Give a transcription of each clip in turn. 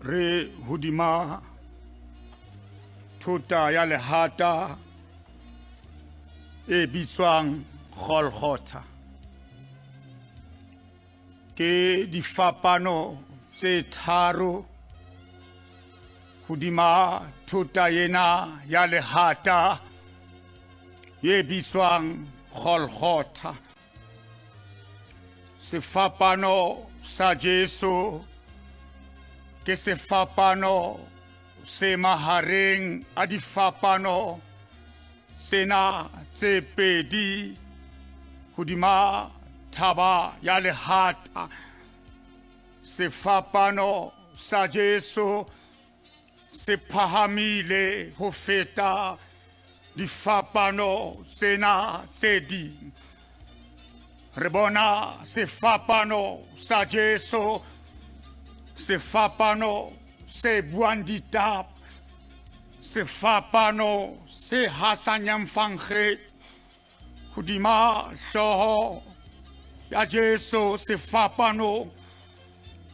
Re hodima thota ya lehata e bitswang Golgotha. Ke difapano tse tharo hodima thota ena ya lehata e bitswang Golgotha. Sefapano sa Jesu ke sefapano se mahareng a difapano tsena tse pedi hodima thaba ya lehata. Sefapano sa Jesu se phahamile ho feta difapano tsena tse ding. Re bona sefapano sa Jesu, sefapano se buang ditaba, sefapano se hasanyang fangge hodima hlooho ya Jesu sefapano.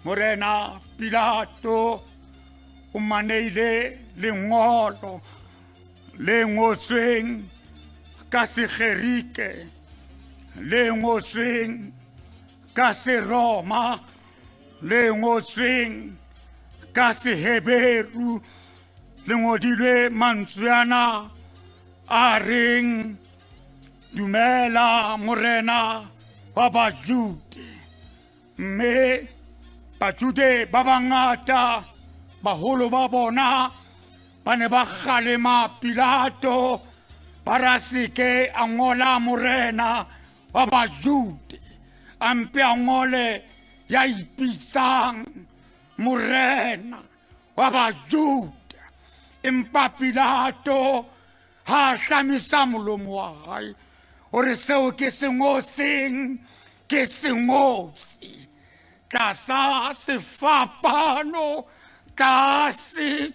Morena Pilato o maneile lengolo le ngotsweng ka Segerike, le ngotsweng ka Seroma, le ngotsweng ka Seheberu, le ngodilwe mantswe ana a reng dumela morena wa Bajude. Mme Bajude ba bangata, baholo ba bona ba ne ba kgalema Pilato ba ra seke a ngola morena wa Bajude, a mpe a ngole ya ipitsang morena wa Bajuda. Empa Pilato ha a hlamisa molomo wa hae hore seo ke se ngotseng ke se ngotse tlasa sefapano. Tlase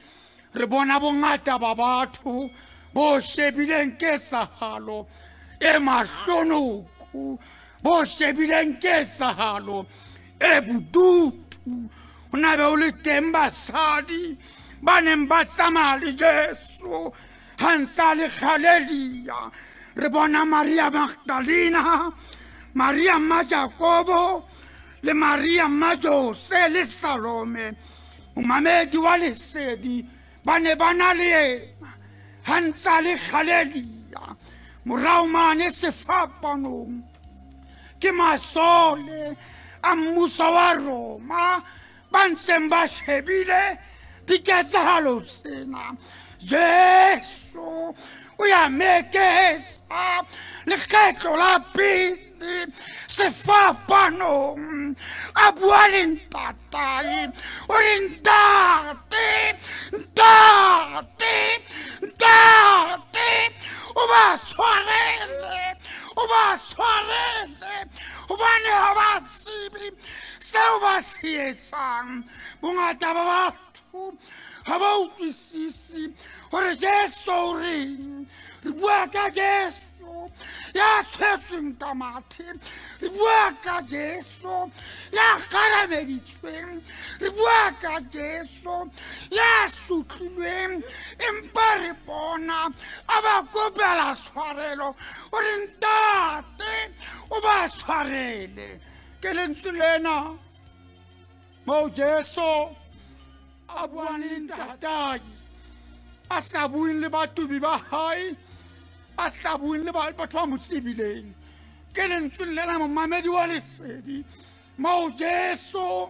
re bona bongata ba batho bo shebileng ketsahalo e mahlonoko, bo shebileng ketsahalo e bodutu. Ho na be o le teng basadi ba neng ba tsamaya le Jesu ha ntse a le Galelia. Re bona Maria Magdalena, Maria mma Jakobo le Maria mma Jose le Salome, momamedi wa lesedi, ba ne ba na le yena ha ntse a le Galelia. Morao mane sefapanong ke masole a mmuso wa Roma ba ntseng ba shebile diketsahalo tsena. Jesu o ya meketsa lekgetlo la pele sefapanong, a bua le ntatae, o re ntate, ntate, ntate, o ba tshwarele, o ba tshwarele, hobane ha ba tsebe seo ba se etsang. Bongata ba batho ha ba utlwisise hore Jesu o reng. Re bua ka Jesu ya tshwetsweng ka mathe, re bua ka Jesu ya kgarameditsweng, re bua ka Jesu ya sutlilweng, empa re bona a ba kopela tshwarelo, o re ntate o ba tshwarele. Ke lentswe lena moo Jesu a buang le ntatae, a sa bueng le batubi ba hae, a sa bueng le batho ba mo tsebileng. Ke lentswe lena momamedi wa lesedi moo Jesu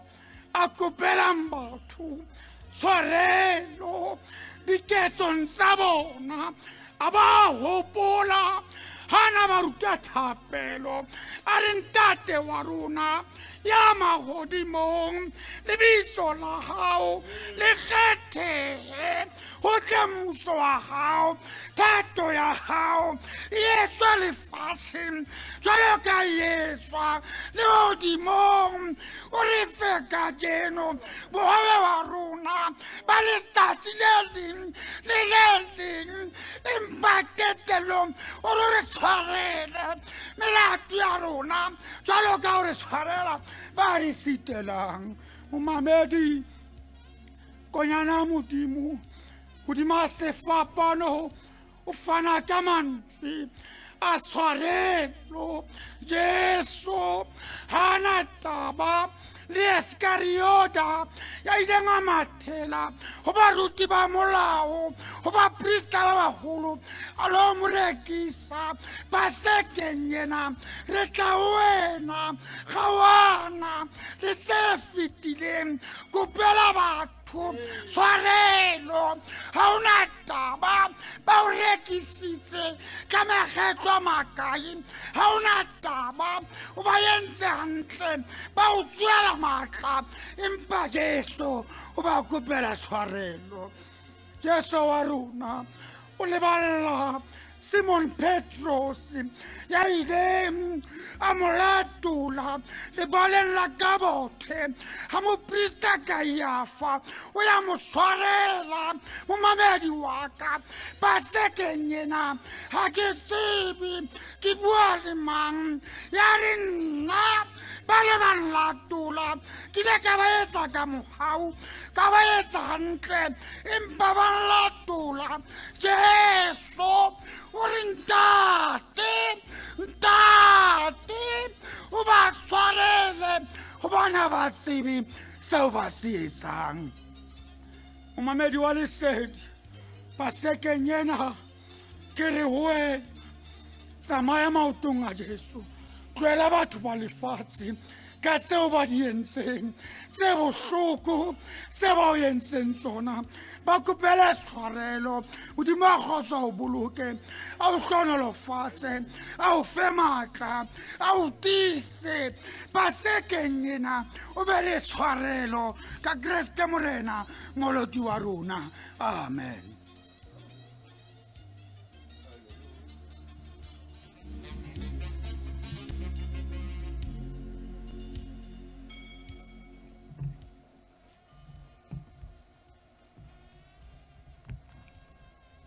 a kopelang batho tshwarelo diketsong tsa bona. A ba hopola ha na ba ruta thapelo, a re ntate wa rona ya mahodimong, lebitso la hao le kgethehe, ho tle mmuso wa hao, thato ya hao e etswe lefatsheng jwalo ka e etswa lehodimong. O re fe kajeno bohobe wa rona ba letsatsi le leng le le leng, empa qetellong o re re tshwarele melato ya rona jwalo ka o re tshwarela ba re sitelang. Momamedi, Konyana Modimo hodima sefapano o fana ka mantswe a tshwarelo. Jesu ha na taba le Iskariota ya ileng a mathela ho baruti ba molao, ho baprista ba baholo, a lo mo rekisa. Pasekeng ena re tla ho wena gawana le tse fetileng, kopela batho tshwarelo. Ha o na taba ba o rekisitse ka makgetlo a makae, ha o na taba o ba entse hantle, ba o tswela matla, empa Jesu o ba kopela tshwarelo. Jesu wa rona o leballa Simon Petros ya ileng a mo latola lebaleng la Kabothe ha moprista Kaiafa o ya mo tshwarela. Momamedi wa ka, Pasekeng ena ha ke tsebe ke bua le mang, ya re nna ba le ba nlatola, ke ile ka ba etsa ka mohau, ka ba etsa hantle, empa ba nlatola. Jesu o re ntate, ntate, o ba tshwarele hobane ha ba tsebe seo ba se etsang. Momamedi wa lesedi, Pasekeng ena ke re ho wena, tsamaya maotong a Jesu, tlohela batho ba lefatshe ka tseo ba di entseng, tse bohloko tse ba o entseng tsona, ba kopele tshwarelo. Modimo a kgotso a o boloke, a o hlohonolofatse, a o fe matla, a o tiise. Pasekeng ena o be le tshwarelo ka Kreste Morena, Moloki wa rona. Amen.